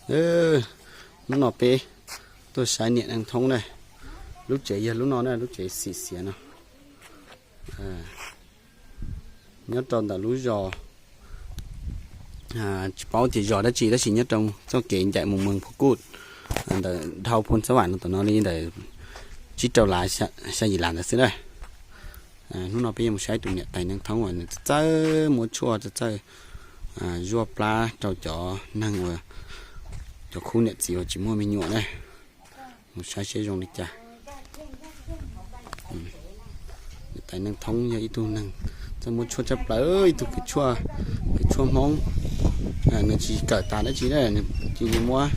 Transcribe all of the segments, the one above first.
Hnub no peb tuaj saib niam Neej Thoob na. Lub tsev yog lub no na, lub tsev xim xiav no. Nyob rau ntawm lub zos, tsis paub tias zos dab tsi tab sis nyob rau txoj kev ncaim mus Moos Phuv Kuj, ntawm dhau Phoo Xab Vam no tom no li ntawm tsib rau lav xya yim lav ntawd xwb na. Hnub no peb yuav mus saib tus niam tais Neej Thoob uas nws txawj muab tshuaj txawj zuaj plab rau cov neeg uas cov khub niam txiv uas tsis muaj me nyuam na. Mus saib seb zoo li cas. Niam tais Neej Thoob yog ib tug neeg txawj muab tshuaj tshaj plaws, ib tug kws tshuaj, kws tshuaj Hmoob. Nws tsis kawm tas dab tsi na, nws cia li muab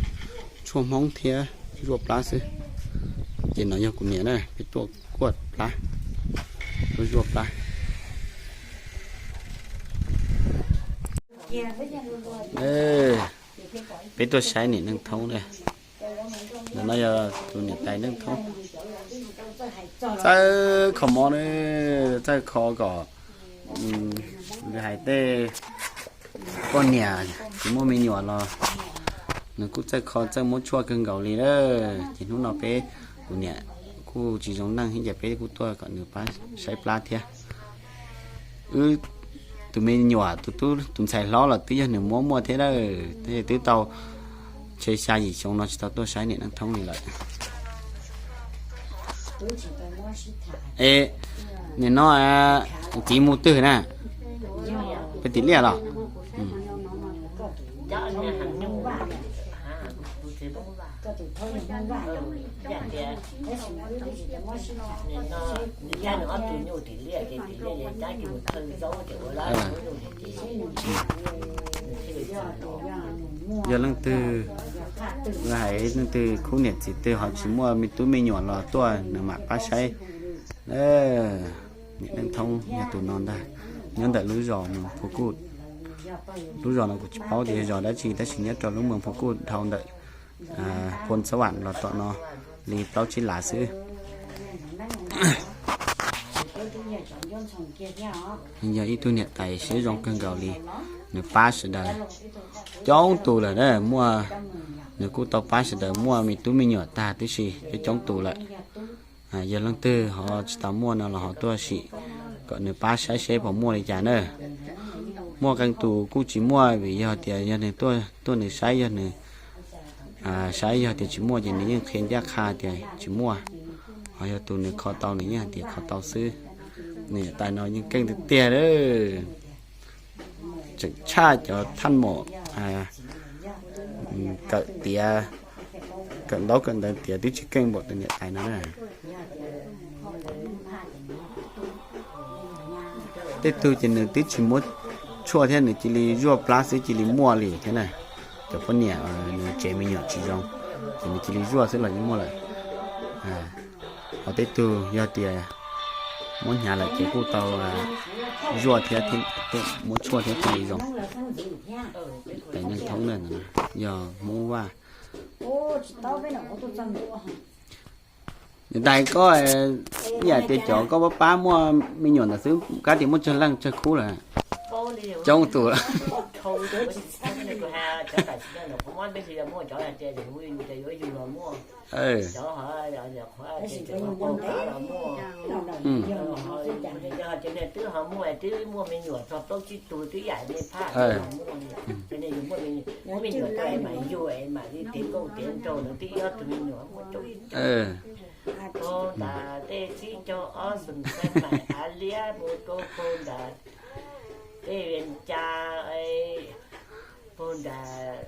tshuaj Hmoob thiab zuaj plab xwb. Ces no yog kuv niam na, peb tuaj kuaj plab, tuaj zuaj plab. Peb tuaj saib niam Neej Thoob na. Ntawm no yog tus niam tais Neej Thoob. Txawj kho mob na, txawj kho kom hais tej poj niam tsis muaj me nyuam los nws kuj txawj kho txawj muab tshuaj kawg nkaus li na. Ces hnub no peb, kuv niam kuj tsis zoo neej thiab ces peb kuj tuaj kom nws pab saib plab thiab. Wb tus me nyuam, tus ntxhais hlob los twb yog nws muab muaj thiab na, twb tau ntshe xya yim xyoo no tsis tau tuaj saib niam Neej Thoob li lawm. Es nim no txiv mus twg na? Peb tim liaj los? Yog leej twg, hais leej twg khub niam txiv twg ho tsis muaj me tub me nyuam los tuaj nws mam pab saib. Niam Neej Thoob yog tus no ntag, nyob ntawm lub zos Moos Phuv Kuj. Lub zos no kuv tsis paub tias yog zos dab tsi tab sis nyob rau lub Moos Phuv Kuj dhau ntawm Phoo Xab Vam los tom no li plaub tsib lav xwb. Yog ib tug niam tais siab zoo kawg nkaus li, nws pab sawv daws coob tus lawm na, muaj, nws kuj tau pab sawv daws muaj me tub me nyuam tag tib si coob coob tus lawm. Yog leej twg ho tsis tau muaj no los ho tuaj sim kom nws pab saib seb puas muaj li cas na. Muaj qee tus kuj tsis muaj vim yog tias yog nws tuaj, tuaj nws saib, yog nws saib yog tias tsis muaj ces nws yeej qhia ncaj qha tias tsis muaj. Ho yog tus nws kho tau nws yeej hais tias kho tau xwb. Niam tais no yeej keej tiag tiag lawm. Tseem tshaj cov thaj maum kawm tiav, kawm ntaub kawm ntawv tiav twb tsis keej npaum tus niam tais no na. Tej tug ces nws twb tsis muab tshuaj thiab nws cia li zuaj plab xwb cia li muaj li thiab na. Cov poj niam nws tsev me nyuam tsis zoo ces nws cia li zuaj xwb los yeej muaj lawm. Ho tej tug yog tias muab hnyav lawm ces kuj tau zuaj thiab, muab tshuaj thiab thiaj li zoo. Tais Neej Thoob na, yog Hmoob Vaj. Niam tais koj, ib yam tias cov koj pab pab muaj me nyuam ntawd xwb kab tias muaj tsawg leej tsawg khub lawm? Coob tus. Twb ho muaj, twb muaj me nyuam txog plaub tsib tug twb yam li phaj muaj, muaj me nyuam tau mas yug es mam li tiav nkauj tiav nraug lawv twb ob tug me nyuam muaj coob. Pag ntas tej tsib caug ob xeem xeeb mas av liab mus rau pag ntas tej Vias Cas, pag ntas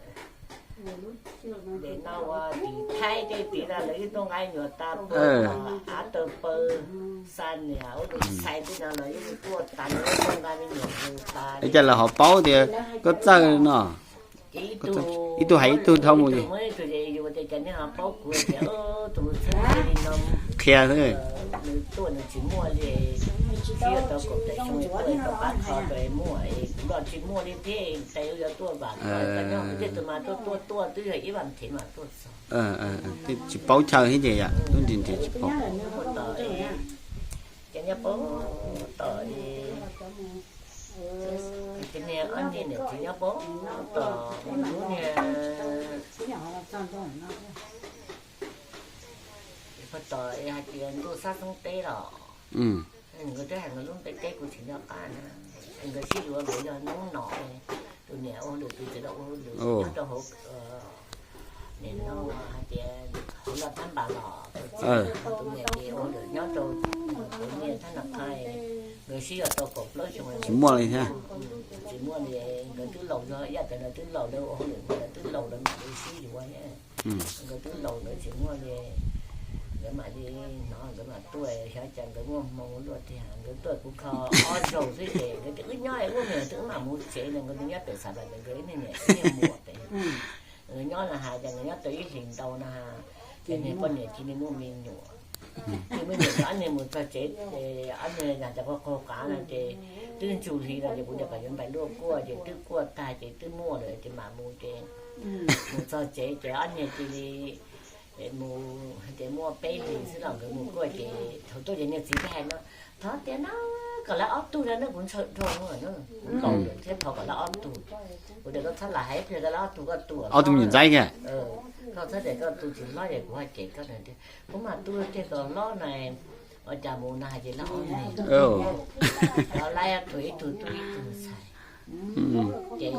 tim no ua tim Thaib tej tim no lawv ib tug nqa me nyuam tas pag av taw paw xa niam ua tus xais tej no los ib tug tuaj tas lawv ib tug nqa me nyuam mus tas. Cas lawv ho paub tias koj txawj no? Ib tug hais ib tug dhau mus ces qhia xwb. Nws tuaj nws tsis muaj li, tau kaum tawm xyoo tuaj rau pab kho rau es muaj es kuv los tsis muaj li thiab, tais yuav tuaj vam kho, tej tus mas tuaj tuaj tuaj twb yog ib vam thev mas tuaj txog. Tsis paub chaw thiab ces yam tub nrhiav nrhiav tsis paub. Ces nyob pag tom Ces niag ob niag niam txiv nyob pem tom lub niag, pem tom hais tias ntuj sab xeeb teb los, nkawd twb hais nkawd lub npe teb kuv tsis nco qab na. Nkawd sib yuav nkawd yog noob nom, tus niam ua hauj lwm, tus txiv los ua hauj lwm nyob rau hauv nim no hais tias hauv Los Thab Npas los, tus niam ces ua hauj lwm nyob rau tus niam Thab Nab Qhai. Nkawd sib yuav tau kaum plaub xyoo tsis muaj li thiab. Tsis muaj li, nkawd twb laus zog, ib yam tias nkawd twb laus, lawv ua hauj lwm nkawd twb laus lawv mam li sib yuav. Nkawd twb laus nkawd tsis muaj li, nkawd mam li hnov nkawd mam tuaj, xyov cas nkawd muaj hmoo luaj tiag, nkawd tuaj kuv kho ob zaug xwb ces nkawd tias wb nyob ua me twb wb mam mus tsev no, nkawd nyob pem Xav Las, nkawd ib niag niam ib niag muam pem. Nkawd nyob no hais tias nkawd nyob tau ib hlis ntau no, ces niag poj niam cia li muaj me nyuam. Ces muaj me nyuam ob niag mus txog tsev ces ob niag yog cov qaug qaug qav no ces twb ntsug hli no ces kuv tias kom yuav npais luaj kuaj ces twb kuaj tag ces twb muaj lawm ces mam mus ces mus txog tsev ces ob niag cia li mus hais tias muaj peb hlis xwb los nkawd mus kuaj ces thaum tuaj ces niag txiv thiaj hais no, thov tias no kom lawv ob tug no na, kuv ntshaw dhau no, kuv laus lawm thiab, thov kom lawv ob tug. Kuv tias koj txhob lam hais, ib pliag lawv ob tug koj tua ob tug me nyuam ntxaib kiag, koj txhob tias koj tu tsis hlob ces kuv hais cem koj na tias kuv mam tu tiag kom hlob na. Ua cas mus no hais tias lawv ob niag, lawv ob tug ib tug tub ib tug ntxhais. Ces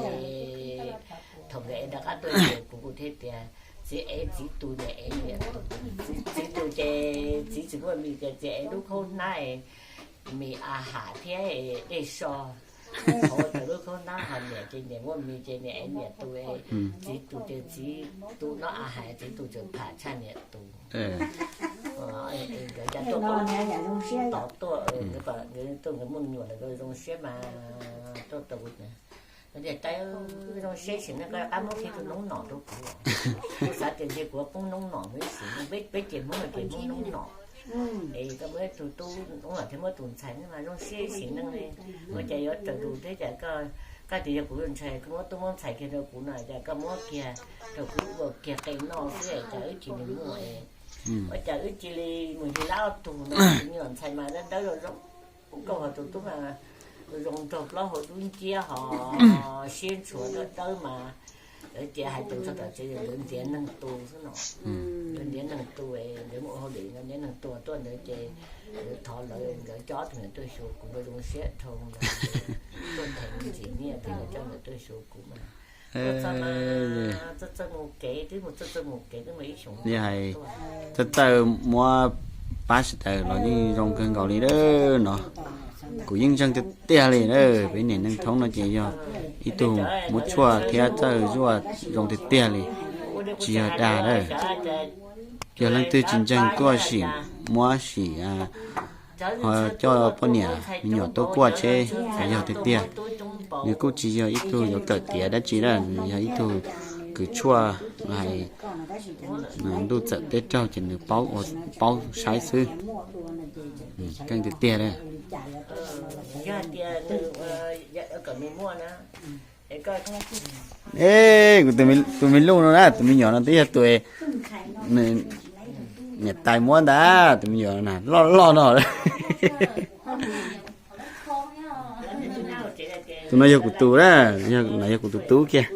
thaum nkawd ev rov qab tuaj ces kuv kuj thiaj tias txiv ev txiv tus niam ev niam tus, txiv tus ces txiv tsis muaj mis ces txiv ev lub khaub hnab, mis a has thiab dej so, hauv tau lub khaub hnab ho niam ces niam muaj mis ces niam ev niam tus, txiv tus ces txiv tus noj a has, txiv tus tseem tham tshaj niam tus. Nkawd cas tuaj, tos tuaj, nkawd tuaj nkawd muaj me nyuam lawm nkawd zoo siab mas tuaj tos kuv. Tias Tsaib, zoo siab sim neej koj rov qab muab kiag tus noob nom rau kuv. Kuv xav tias ntshe kuv poob noob nom mus ib sim neej, peb ces Hmoob no ces Hmoob noob nom. Es koj muab tus tub noob nom thiab muab tus ntxhais no mas zoo siab ib sim neej li. Ua cas yuav raws tus thiab cas koj, koj tias yog kuv tus ntxhais koj muab tub muab ntxhais kiag rau kuv no cas koj muab kiag rau kuv ua kiag qee noj xwb es cas wb cia li muaj, ua cas wb cia li mus yug lawv ob tug no, me nyuam ntxhais mas dawb dawb zoo zoo, koj ho tus tub mas zoo nraug plaub hau dub nciab ho siab ntshua dawb dawb mas. Lawv tias hais tus txog tom tsev nkawd ntiav neeg tu xwb no. Nkawd ntiav neeg tu, nkawd muaj ua hauj lwm nkawd ntiav neeg tu tuaj ntawd ces nkawd thov lawv, nkawd coj ob tug ntawd tuaj xyuas kuv, nkawd zoo siab dhau ntawd, tuaj ntheev ntxim nyiaj thiab nkawd coj ntawd tuaj xyuas kuv mas. Txawj txawj mus kev, twb mus txawj txawj mus kev twb mus ib xyoos. Yog hais txawj txawj muab pab sawv daws los yeej zoo kawg nkaus li no. Kuv yeej ntseeg tiag tiag li na, peb niam neej thoob no ces yog ib tug muab tshuaj thiab txawj zuaj zoo tiag tiag li, tsis yog dag na. Yog leej twg tsis ntseeg tuaj sim muab sim ho coj poj niam me nyuam tuaj kuaj tsheb, yog tiag tiag. Nws kuj tsis yog ib tug yuav kawm tiav dab tsi na, nws yog ib tug kws tshuaj hais ntuj txawm teb raug ces nws paub, paub saib xwb. Keej tiag tiag na. E, kuv tus me luj no na, tus me nyuam no twb yog tus niam tais muab ntag, tus me nyuam no loj loj no. Tus no yog kuv tus na, no yog kuv tus tub kiag.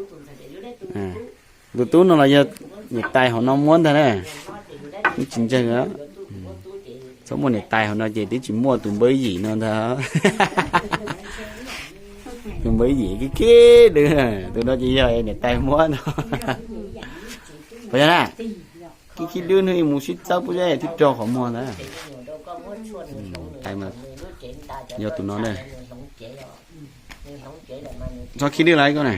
Kuv tus tub no los yog niam tais hauv no muab ntag na. Twb tsis ntseeg, txhob muaj niam tais hauv no ces twb tsis muaj tus npawb yim no ntag. Tus npawb yim kiv kiv dw, tus no ces yog niam tais muab no. Puas yog na? Kiv kiv dw hnub mus sib txawb pub zeb twb raug qhov muag ntag. Tais mas yog tus no na. Txhob khib dw lawm koj na.